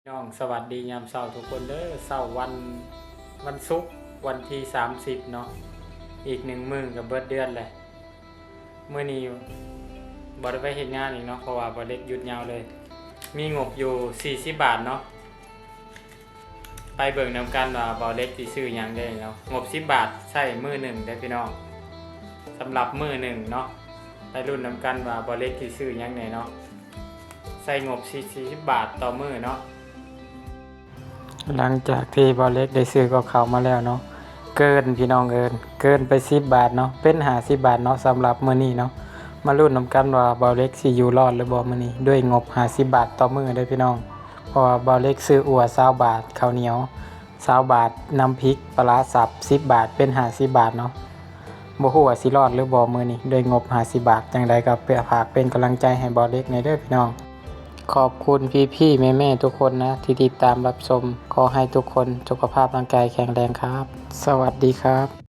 ພີ່ນ້ອງ ສະຫວັດດີຍາມເຊົ້າທຸກຄົນເດີ. ເຊົ້າວັນ ວັນສຸກ ວັນທີສາມສິບເນາະ, ອີກໜຶ່ງມື້ກໍເບິດເດືອນແຫຼະ. ມື້ນີ້ບໍ່ໄດ້ໄປເຮັດງານອີກເນາະ ເພາະວ່າບ່າວເລັກຢຸດຍາວເລີຍ. ມີງົບຢູ່ສີ່ສິບບາດເນາະ. ໄປເບິ່ງນຳກັນວ່າບ່າວເລັກຊິຊື້ຫຍັງແດ່ເນາະ. ງົບສິບບາດໃຊ້ມື້ໜຶ່ງເດີພີ່ນ້ອງ, ສຳລັບມື້ໜຶ່ງເນາະ. ໄປລຸ້ນນຳກັນວ່າບ່າວເລັກຊິຊື້ຫຍັງແດ່ເນາະ. ໃຊ້ງົບສີ່ສິບບາດຕໍ່ມື້ເນາະ. ຫຼັງຈາກທີ່ບ່າວເລັກໄດ້ຊື້ກັບເຂົ້າມາແລ້ວເນາະ, ເກີນພີ່ນ້ອງເອີຍ ເກີນໄປສິບບາດເນາະ, ເປັນຫ້າສິບບາດເນາະ ສຳລັບມື້ນີ້ເນາະ. ມາລຸ້ນນຳກັນວ່າບ່າວເລັກຊິຢູ່ລອດຫຼືບໍ່ມື້ນີ້ ດ້ວຍງົບຫ້າສິບບາດຕໍ່ມື້ເດີພີ່ນ້ອງ. ເພາະວ່າບ່າວເລັກຊື້ອົ່ວຊາວບາດ, ເຂົ້າໜຽວຊາວບາດ, ນ້ຳພິກ, ປາຫຼ້າສັບສິບບາດ ເປັນຫ້າສິບບາດເນາະ. ບໍ່ຮູ້ວ່າຊິລອດຫຼືບໍ່ມື້ນີ້ ດ້ວຍງົບຫ້າສິບບາດ. ຈັ່ງໃດກໍຝາກເປັນກຳລັງໃຈໃຫ້ບ່າວເລັກແດ່ເດີພີ່ນ້ອງ. ຂອບຄຸນພີ່ໆແມ່ໆທຸກຄົນນະ ທີ່ຕິດຕາມຮັບຊົມ. ຂໍໃຫ້ທຸກຄົນສຸຂະພາບຮ່າງກາຍແຂງແຮງຄັບ. ສະຫວັດດີຄັບ.